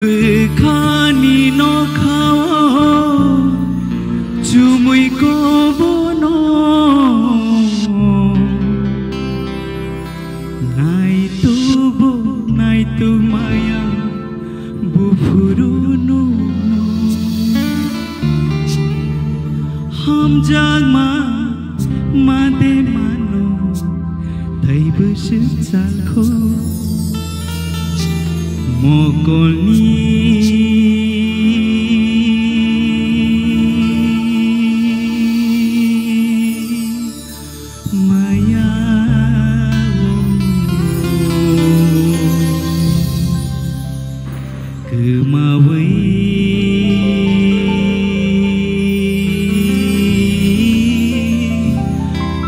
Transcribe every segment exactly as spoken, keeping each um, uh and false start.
Bwkhani nokhao chumui kobono naitubo naitu maya buphuru nuno. Hamjakma made mano tei bwswk chalkho mokolni maya o kwmawi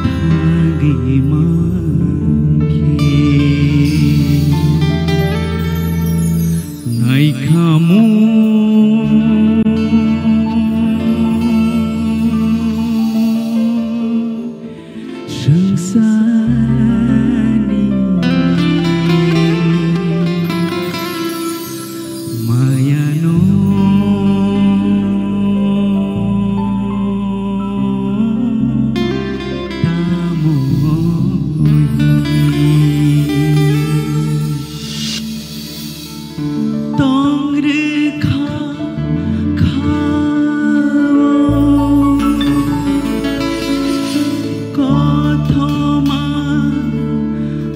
thangwi mankhe naikhamu. Swngcharni mayano tamo hwnwi tong rwkha kha o kothoma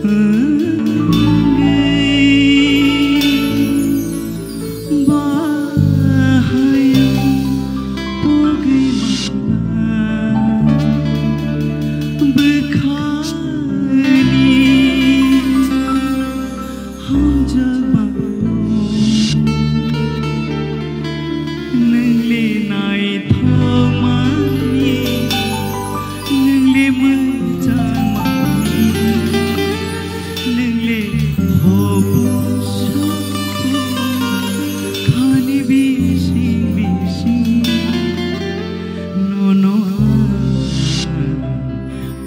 wngwi bahai pogwi mangna bwkhani. Hamjakma nwngli naithokmani, nwngli mwchangmani, nwngli hobu sukhu khani bising bising nono ang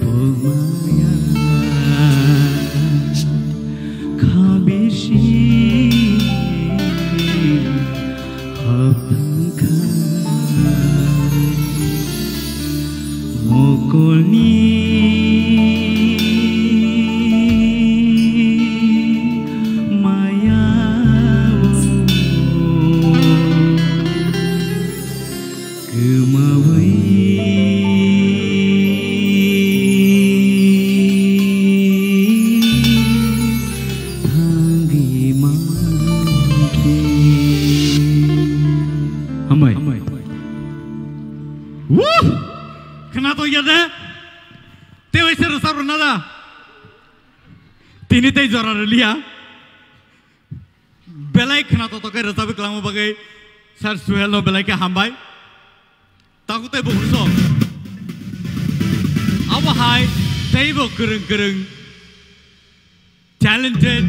pumaya. Kha bisi hapthang kha mokolni maya o. Kwmawi thangwi mankhe. Hambai. Woo! Khna to ya de. Te waisa rwchap rwna da. Tini tei jora rwliya. Belai khna to tokai rwchapwi kwlangma bagwi Sir Suhel no belai khe hambai. Takhuk tei bukhuk song. Abo hai teibo kwrwng kwrwng talented